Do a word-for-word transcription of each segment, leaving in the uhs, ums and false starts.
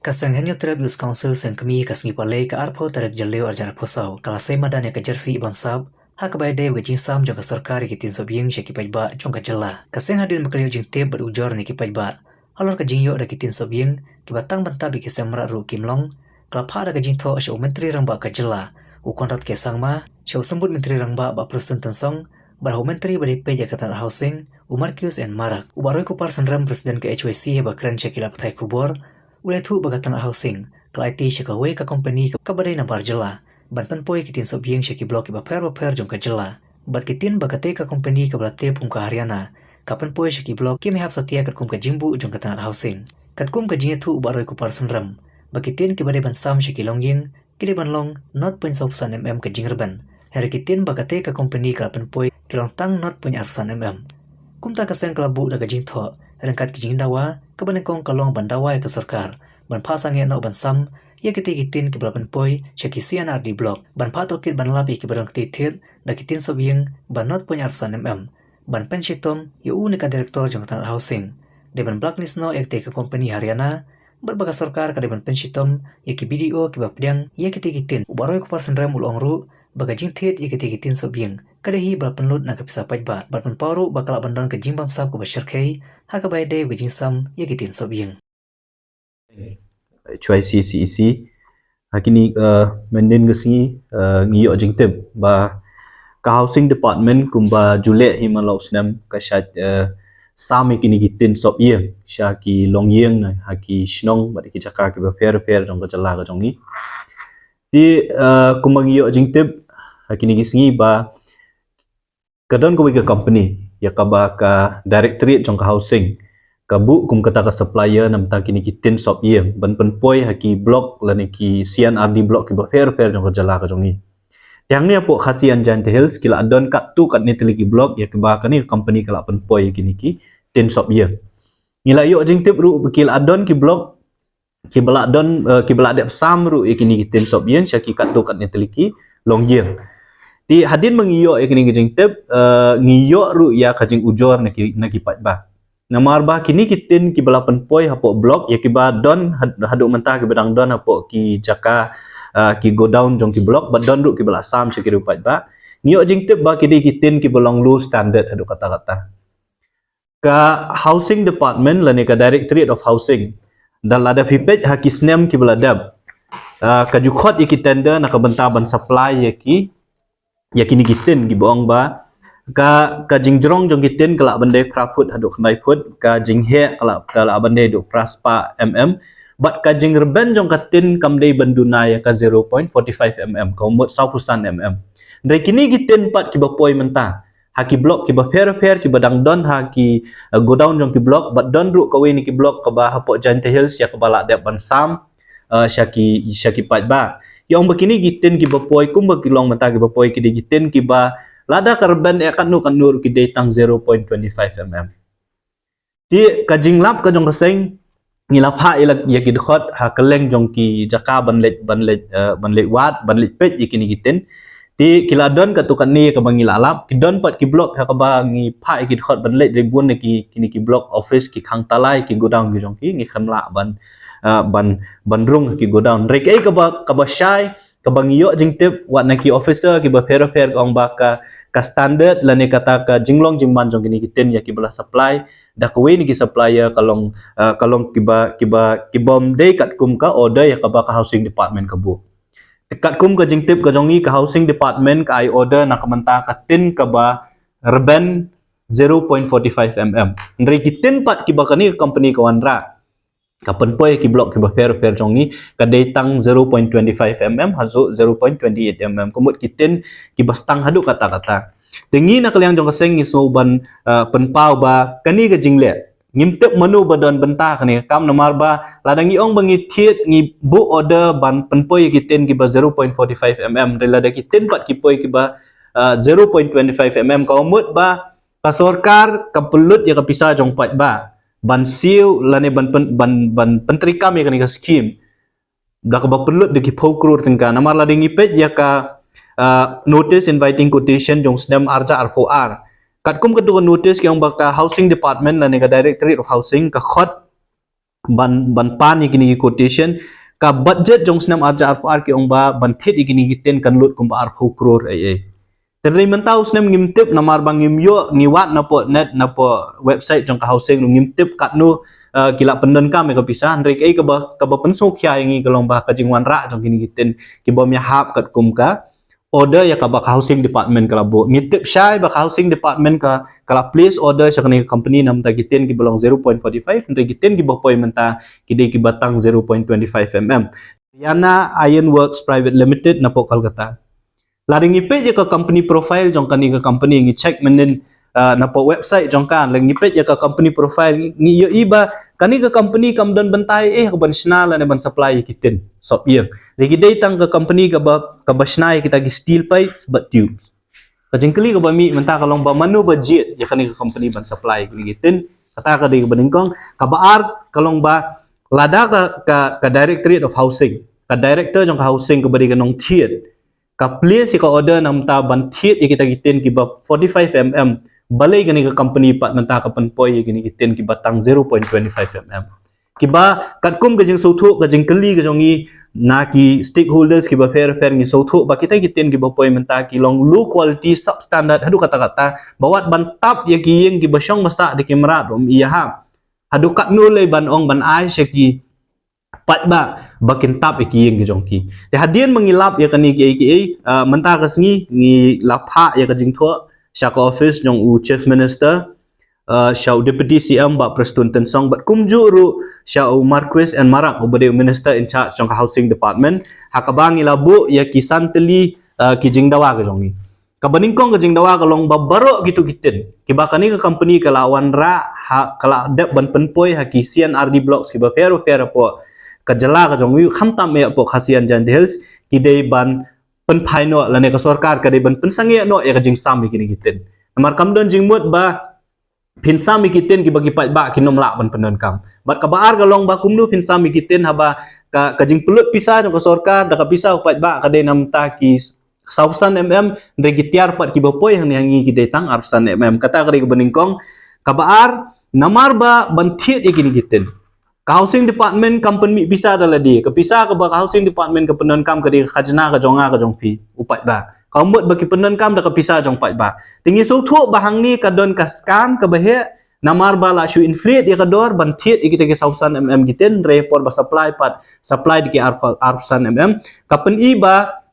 Ka seng Hynñiewtrep Youth Council seng kmie ka sngi Palei ka arphew tarik Jylliew arhajar arphew saw ka la sei madan ïa ka jersey bamsap ha kaba ïadei bad ka jingsam jong ka sorkar ïa ki tin sop ïing sha ki paidbah jong ka jylla. Ka seng hadien ba ka la ïoh jingtip bad ujor na ki paidbah halor ka jingïoh da ki tin sop ïing kiba tang ban tap ïa ki seng mrad ruh kim long, ka la phah da ka jingthoh sha u Myntri Rangbah ka jylla u Conrad K Sangma, sha u Symbud Myntri Rangbah Bah Prestone Tynsong, bad ha u Myntri ba dei peit ïa ka tnat Housing u Marcuise N Marak. U Bah Roykupar Synrem, President ka H Y C, haba kren sha ki lad pathai khubor, u la ïathuh ba ka tnat Housing ka la aiti sha kawei ka kompani kaba dei na bar jylla ban pynpoi ki tin sop ïing sha ki block kiba pher bapher jong ka jylla. Bad ki tin ba katei ka kompani kaba la tip kum ka Haryana ka pynpoi sha ki block kim hap satia katkum ka jingbuh jong ka tnat Housing. Katkum ka jingïathuh u Bah Roykupar Synrem, ba ki tin kiba dei ban sam sha ki longïing ki dei ban long not point saw phew san mm ka jingrben, hynrei ki tin ba katei ka kompani ka la pynpoi ki long tang not point ar phew san mm. Kumta ka seng ka la buh da ka jingthoh ryngkat ki jingdawa, kaba nyngkong ka long ban dawa ïa ka sorkar ban phah sangeh noh ban sam ïa kitei ki tin kiba la pynpoi sha ki C and R D block, ban phah tohkit ban lap ïa kiba don ktien thied da ki tin sop ïing ba not point ar phew san mm, ban pynshitom ïa u ne ka director jong ka tnat Housing, dei ban blacklist noh ïa kitei ka kompani Haryana, bad ba ka sorkar ka dei ban pynshitom ïa ki B D O kiba pdiang ïa kitei ki tin. U Bah Roykupar Synrem u la ong ruh ba ka jingthied ïa kitei ki tin sop ïing ka dei hi ba la pynlut na ka pisa paidbah, bad pynpaw ruh ba ka lah ban don ka jingbamsap kaba shyrkhei ha kaba ïadei bad ka jingsam ïa ki tin sop ïing. H Y C C E C. Ha kine, eh, mynhynnin ka sngi, eh, ngi ïoh jingtip ba ka Housing Department kumba ju leh hi man la u snem ka shait, eh, sam ïa kine ki tin sop ïing sha ki longïing na ha ki shnong bad ki jaka kiba pher pher jong ka jylla ka jong ngi. Te, eh, kumba ngi ïoh jingtip ha kine ki sngi ba ka don kawei ka company ïa kaba ka Directorate jong ka Housing ka buh kum kata ka supplier na bynta kine ki tin sop ïing ban pynpoi ha ki block lane ki C and R D block kiba pher pher jong ka jylla ka jong ngi. Te hangne hapoh Khasi and Jaintia Hills ki la don katto katne tylli ki block ïa kiba kane ka company ka la pynpoi ïa kine ki tin sop ïing. Ngi la ïoh jingtip ruh ba ki la don ki block kiba la don, eh, kiba la dep sam ruh ïa kine ki tin sop ïing sha ki katto katne tylli ki longïing. Te hadien ba ngi ïoh ïa kine ki jingtip, eh, ngi ïoh ruh ïa ka jingujor na ki, na ki paidbah. Namar ba kine ki tin kiba la pynpoi hapoh block ïa kiba don had-, haduh mynta kiba dang don hapoh ki jaka, eh, ki godown jong ki block bad don ruh kiba la sam sha ki riew paidbah. Ngi ïoh jingtip ba ki dei ki tin kiba long low standard haduh katta katta. Ka Housing Department lane ka Directorate of Housing, da lada phi peit ha ki snem kiba la dep, ah, ka ju khot ïa ki tender na ka bynta ban supply ïa ki, ïa kine ki tin kiba ong ba ka, ka jingjrong jong ki tin ka lah ban dei phra phut haduh khyndai phut, ka jingheh ka lah, ka lah ban dei haduh phra spah mm, bad ka jingrben jong ka tin kam dei ban duna ïa ka zero point four five mm, ka mut saw phew san mm. Hynrei kine ki tin pat kiba poi mynta ha ki block kiba pher pher kiba dang don ha ki, eh, godown jong ki block, bad don ruh kawei na ki block kaba hapoh Jaintia Hills ïa kaba la dep ban sam, eh, sha ki, sha ki paidbah. Ki ong ba kine ki tin kiba poi kumba ki long mynta kiba poi ki dei ki tin kiba lada ka rben ïa katno katno ruh ki dei tang zero point twenty five mm. Te ka jinglap ka jong ka seng, ngi la phah ïa la, ïa ki dkhot ha kylleng jong ki jaka ban leit, ban leit, eh, ban leit wad, ban leit peit ïa kine ki tin. Te ki la don katto katne kaba ngi la lap, ki don pat ki block ha kaba ngi phah ïa ki dkhot ban leit, hynrei bun na ki, kine ki block office ki khang tyllai ki godown ki jong ki, ngi khlem lah ban, eh, ban, ban rung ha ki godown. Hynrei kaei kaba, kaba shai, kaba ngi ïoh jingtip wat na ki officer kiba pher pher ka ong ba ka, ka standard lane kata ka jinglong jingman jong kine ki tin ïa kiba la supply da kawei na ki supplier ka long, eh, ka long kiba, kiba, kibym dei katkum ka order ïa kaba ka Housing Department ka buh. Katkum ka jingtip ka jong ngi, ka Housing Department ka ai order na ka bynta ka tin kaba rben zero point four five mm. Hynrei ki tin pat kiba kane ka company ka wanrah, ka pynpoi ki block kiba pher pher jong ngi, ka dei tang zero point twenty five mm haduh zero point twenty eight mm. Ka mut ki tin kiba stang haduh katta katta. Te ngi na ka liang jong ka seng ngi sngew ban, eh, pynpaw ba kane ka jingleh, ngim tip mano ba don bynta kane ka kam, namar ba lada ngi ong ba ngi thied, ngi buh order ban pynpoi ïa ki tin kiba zero point four five mm, hynrei lada ki tin pat ki poi kiba, eh, zero point twenty five mm, ka mut ba ka sorkar ka pynlut ïa ka pisa jong paidbah ban siew lane ban pyn-, ban, ban pyntreikam ïa kane ka skim da kaba pynlut da ki phew klur tyngka. Namar lada ngi peit ïa ka, ah, notice inviting quotation jong snem arhajar arphew ar, katkum katto ka notice ki ong ba ka Housing Department lane ka Directorate of Housing ka khot ban, ban pan ïa kine ki quotation. Ka budget jong snem arhajar arphew ar ki ong ba ban thied ïa kine ki tin kan lut kumba arphew klur ei ei. Te hynrei mynta u snem ngim tip namar ba ngim ïoh, ngi wad napoh net, napoh website jong ka housing ruh ngim tip katno, eh, ki la pyndonkam ïa ka pisa. Hynrei kaei kaba, kaba pynsngewkhia ïa ngi ka long ba ka jingwanrah jong kine ki tin kibym ïahap katkum ka order ïa kaba ka housing department ka la buh. Ngi tip shai ba ka housing department ka, ka la place order sha kane ka company namar ki tin kiba long zero point forty five, hynrei ki tin kiba poi mynta ki dei kiba tang zero point twenty five mm. Haryana Iron Works Private Limited napoh Kolkata. Lada ngi peit ïa ka company profile jong kane ka company, ngi check mynnin, ah, napoh website jong ka, lada ngi peit ïa ka company profile, ngi, ngi ïohi ba kane ka company kam don bynta ei ei ha kaban shna lane ban supply ïa ki tin sop ïing. Lada ki dei tang ka company kaba, kaba shna ïa kita ki steel pipes bad tubes. Ka jingkylli kaba mih mynta ka long ba mano ba jied ïa kane ka company ban supply ïa kine ki tin. Kata ka dei kaba nyngkong. Kaba ar ka long ba lada ka, ka, ka Directorate of Housing, ka director jong ka housing kaba dei ka nongthied, ka place ïa ka order namar ban thied ïa kita ki tin kiba forty-five mm, balei kane ka company pat mynta ka pynpoi ïa kine ki tin kiba tang zero point twenty-five mm. Kiba katkum ka jingsngewthuh, ka jingkylli ka jong ngi na ki stakeholders kiba pher pher, ngi sngewthuh ba kita ki tin kiba poi mynta ki long low quality, substandard haduh katta katta, ba wat ban tap ïa ki ïing kiba shong ba sah da ki mrad ruh ym ïahap. Haduh katno lei ban ong ban ai sha ki paidbah ba kin tap ïa ki ïing ki jong ki. Te hadien ba ngi lap ïa kane kiei kiei, ah, mynta ka sngi ngi la phah ïa ka jingthoh sha ka office jong u Chief Minister, ah, sha u Deputy C M Bah Prestone Tynsong bad kumjuh ruh sha u Marcuise N Marak uba dei u Minister in charge jong ka Housing Department, ha kaba ngi la buh ïa ki san tylli, ah, ki jingdawa ka jong ngi. Kaba nyngkong ka jingdawa ka long ba baroh kito ki tin kiba kane ka company ka la wanrah, ha, ka la dep ban pynpoi ha ki C and R D blocks kiba pher pher hapoh ka jylla ka jong ngi, khamtam ïa hapoh Khasi and Jaintia Hills, ki dei ban pynphai noh lane ka sorkar ka dei ban pynsangeh noh ïa ka jingsam ïa kine ki tin. Namar kam don jingmut ba phin sam ïa ki tin kiba ki paidbah kin ym lah ban pyndonkam. Bad kaba ar ka long ba kumno phin sam ïa ki tin haba ka, ka jingpynlut pisa jong ka sorkar da ka pisa u paidbah ka dei namar ki saw san mm, hynrei ki tiar pat kiba poi hangne ha ngi ki dei tang ar san mm. Kata ka dei kaba nyngkong. Kaba ar, namar ba ban thied ïa kine ki tin, ka Housing Department kam pynmih pisa da lade. Ka pisa kaba ka Housing Department ka pyndonkam ka dei ka khajna ka jong nga ka jong phi u paidbah. Ka mut ba ki pyndonkam da ka pisa jong paidbah. Te ngi sngewthuh ba hangne ka don ka scam kaba heh, namar ba la shu inflate ïa ka dor ban thied ïa kita ki saw san mm ki tin, hynrei por ba supply pat, supply da ki ar, ar san mm. Ka pyni ba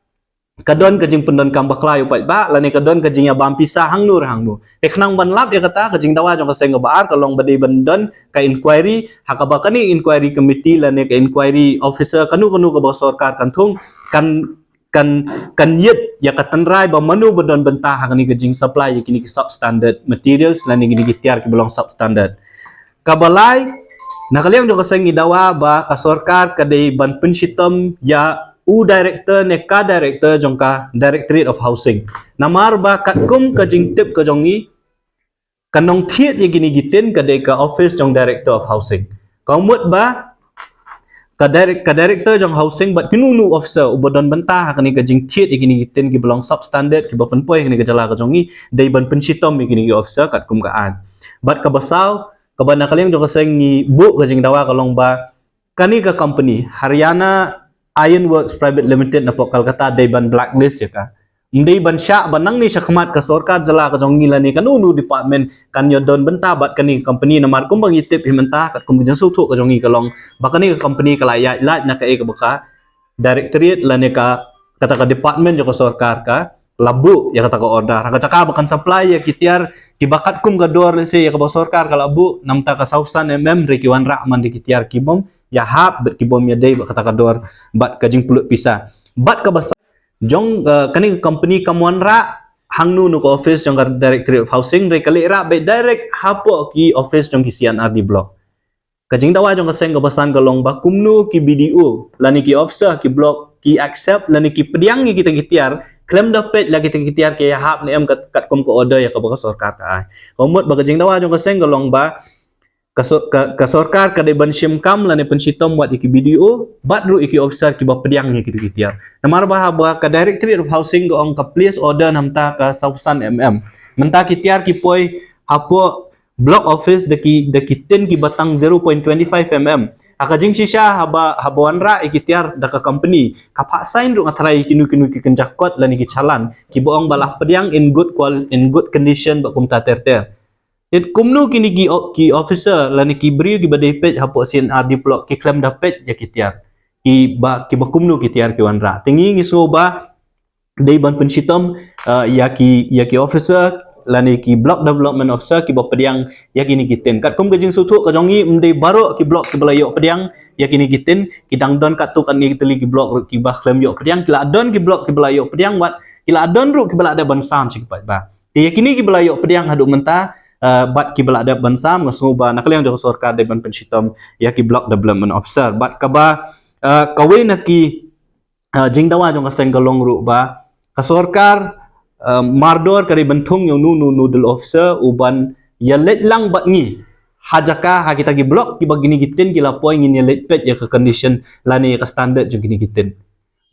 ka don ka jingpyndonkam bakla ïa u paidbah lane ka don ka jingïabam pisa hangno re hangno. Te khnang ban lap ïa kata, ka jingdawa jong ka seng kaba ar ka long ba dei ban don ka inquiry, ha kaba kane inquiry committee lane ka inquiry officer kano kano kaba sorkar kan thung, kan, kan, kan ïit ïa ka tynrai ba mano ba don bynta ha kane ka jingsupply ïa kine ki substandard materials lane kine ki tiar kiba long substandard. Kaba lai, na ka liang jong ka seng ngi dawa ba ka sorkar ka dei ban pynshitom ïa u director ne ka director jong ka Directorate of Housing. Namar ba katkum ka jingtip ka jong ngi, ka nongthied ïa kine ki tin ka dei ka office jong Director of Housing. Ka mut ba ka direct, ka director jong housing bad kino kino officer uba don bynta ha kane ka jingthied ïa kine ki tin kiba long substandard kiba pynpoi ha kane ka jylla ka jong ngi, dei ban pynshitom ïa kine ki officer katkum ka aiñ. Bad kaba saw, kaba na ka liang jong ka seng ngi buh ka jingdawa ka long ba kane ka company Haryana Iron Works Private Limited napoh Kolkata dei ban blacklist ïa ka. Ym dei ban shah ba nangne shakhmat ka sorkar jylla ka jong ngi lane kano kano department kan ïa don bynta bad kane ka company, namar kumba ngi tip hi mynta katkum ka jingsngewthuh ka jong ngi ka long ba kane ka company ka la ïaid lait na kaei kaba ka directorate lane ka, kata ka department jong ka sorkar ka la buh ïa kata ka order. Ha ka jaka ba kan supply ïa ki tiar kiba katkum ka dor, lehse ïa kaba sorkar ka la buh, namar ka saw san mm, hynrei ki wanrah man da ki tiar kibym ïahap bad kibym ïadei bad kata ka dor bad ka jingpynlut pisa. Bad kaba saw, jong, eh, kane ka company kam wanrah hangno hangno ka office jong ka Directorate of Housing, hynrei ka leit rah beit direct hapoh ki office jong ki C and R D block. Ka jingdawa jong ka seng kaba san ka long ba kumno ki B D O lane ki officer ki block ki accept lane ki pdiang ïa kita ki tiar khlem da peit la kita ki tiar ki ïahap ne em kat, katkum ka order ïa kaba ka sorkar ka ai. Ka mut ba ka jingdawa jong ka seng ka long ba ka sor-, ka, ka sorkar ka dei ban shim kam lane pynshitom wat ïa ki B D O bad ruh ïa ki officer kiba pdiang ïa kita ki tiar. Namar ba haba ka Directorate of Housing ka ong ka place order namar ka saw san mm, mynta ki tiar ki poi hapoh block office da ki, da ki tin kiba tang zero point twenty five mm. Ha ka jingshisha haba, haba wanrah ïa ki tiar da ka company, ka phah sign ruh nga tharai ïa kino kino ki kynja kot lane ki challan kiba ong ba la pdiang in good qual-, in good condition bad kumta ter ter. Te kumno kine ki o-, ki officer lane ki briew kiba dei peit hapoh C&RD Block ki khlem da peit ïa ki tiar, kiba, kiba kumno ki tiar ki wanrah? Te ngi, ngi sngew ba dei ban pynshitom, uh, ïa ki, ïa ki officer lane ki Block Development Officer kiba pdiang ïa kine ki tin. Katkum ka jingsngewthuh ka jong ngi, ym dei baroh ki block kiba la ïoh pdiang ïa kine ki tin. Ki dang don katto katne ki tylli ki block ruh kiba khlem ïoh pdiang. Ki la don ki block kiba la ïoh pdiang bad ki la don ruh kiba la dep ban sam sha ki paidbah. Te ïa kine kiba la ïoh pdiang haduh mynta, uh, bad kiba la dep ban sam, nga sngew ba na ka liang jong ka sorkar dei ban pynshitom ïa ki Block Development Officer. Bad kaba, uh, kawei na ki, uh, jingdawa jong ka seng ka long ruh ba ka sorkar, uh, mardor ka dei ban thung ïa uno uno nodal officer uban ïaleit lang bad ngi ha jaka, ha kita ki block kiba kine ki tin ki la poi, ngin ïaleit peit ïa ka condition lane ïa ka standard jong kine ki tin.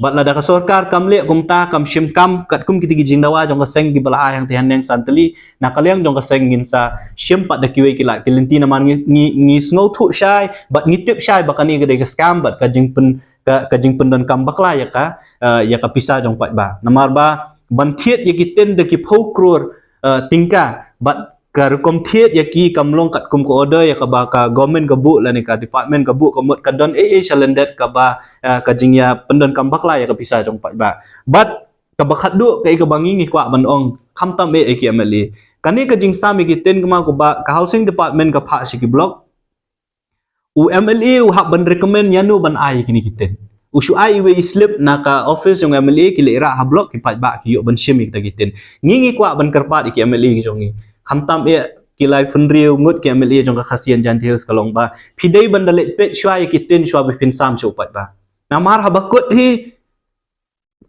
Bad lada ka sorkar kam leh kumta, kam shim kam katkum kita ki jingdawa jong ka seng kiba la ai hangtei haneng san tylli, na ka liang jong ka seng ngin sa shim pat da kiwei ki lad ki lynti. Namar ngi, ngi, ngi sngewthuh shai bad ngi tip shai ba kane ka dei ka scam bad ka jingpyn-, ka, ka jingpyndonkam bakla ïa ka, uh, ïa ka pisa jong paidbah. Namar ba ban thied ïa ki tin da ki phew klur, uh, tyngka, bad ka rukom thied ïa ki kam long katkum ka order ïa kaba ka government ka buh lane ka department ka buh, ka mut ka don ei ei shalyndet kaba, uh, ka jingïapyndonkam bakla ïa ka pisa jong paidbah. Bad kaba khatduh kaei kaba ngi, ngi kwah ban ong, khamtam eh ïa ki MLA. Kane ka jingsam ïa ki tin, kumba ka Housing Department ka phah sha ki block, u MLA u hap ban recommend ïano ban ai ïa kine ki tin. U shu ai iwei i slip na ka office jong MLA, ki leit rah ha block, ki paidbah ki ïoh ban shim ïa kita ki tin. Ngi, ngi kwah ban kyrpad ïa ki MLA ki jong ngi, khamtam eh ki laiphew hynriew ngut ki MLA jong ka Khasi and Jaintia Hills, ka long ba phi dei ban da leit peit shuwa ïa ki tin shuwa ba phin sam sha u paidbah. Namar haba kut hi,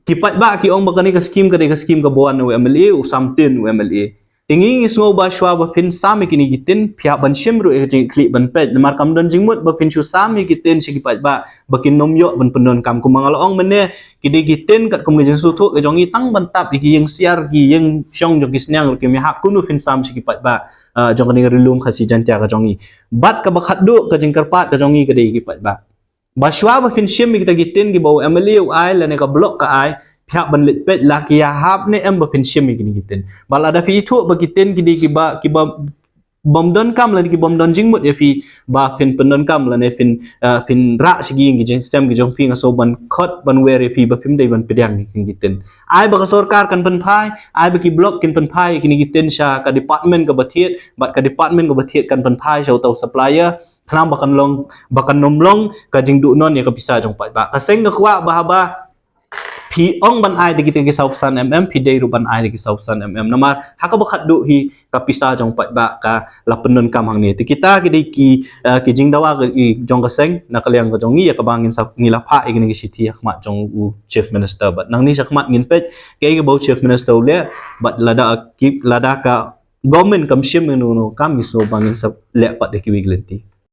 ki paidbah ki ong ba kane ka skim ka dei ka skim kaba wan na u MLA, u sam tin u MLA. Te ngi, ngi sngew ba shuwa ba phin sam ïa kine ki tin, phi hap ban shim ruh ïa ka jingkitkhlieh ban peit. Namar kam don jingmut ba phin shu sam ïa ki tin sha ki paidbah ba kin nym ïoh ban pyndonkam. Kumba nga la ong mynne, ki dei ki tin katkum ka jingsngewthuh ka jong ngi, tang ban tap ïa ki ïing siar, ki ïing shong jong ki sniang ruh kim ïahap, kumno phin sam sha ki paidbah, uh, jong kane ka Ri Lum Khasi Jaiñtia ka jong ngi. Bad kaba khatduh ka jingkyrpad ka jong ngi ka dei ki paidbah, ba shuwa ba phin shim ïa kita ki tin kiba u MLA u ai lane ka block ka ai, phi hap ban leit peit la ki ïahap ne em ba phin shim ïa kine ki tin. Ba lada phi ithuh ba ki tin ki dei kiba, kiba bym donkam lane ki bym don jingmut ïa phi ba phin pyndonkam lane phin, uh, phin rah sha ki ïing ki jingsem ki jong phi, nga sngew ban khot ban wer ïa phi ba phim dei ban pdiang ïa kine ki tin. Ai ba ka sorkar kan pynphai, ai ba ki block kin pynphai ïa kine ki tin sha ka department kaba thied, bad ka department kaba thied kan pynphai sha uta u supplier, khnang ba kan long, ba kan nym long ka jingduh non ïa ka pisa jong paidbah. Ka seng ka kwah ba haba phi ong ban ai da kita ki saw phew san mm, phi dei ruh ban ai da ki saw phew san mm. Namar ha kaba khatduh hi ka pisa jong paidbah ka la pyndonkam hangne. Te kita ki dei ki, uh, ki jingdawa ki jong ka seng na ka liang ka jong ngi, ïa kaba ngin sa, ngi la phah ïa kine ki shithi ha khmat jong u Chief Minister. Bad nangne shakhmat ngin peit kaei kaba u Chief Minister u leh, bad lada ki, lada ka government kam shim ïano ïano kam, ngi sngew ba ngin sa leh pat da kiwei ki lynti.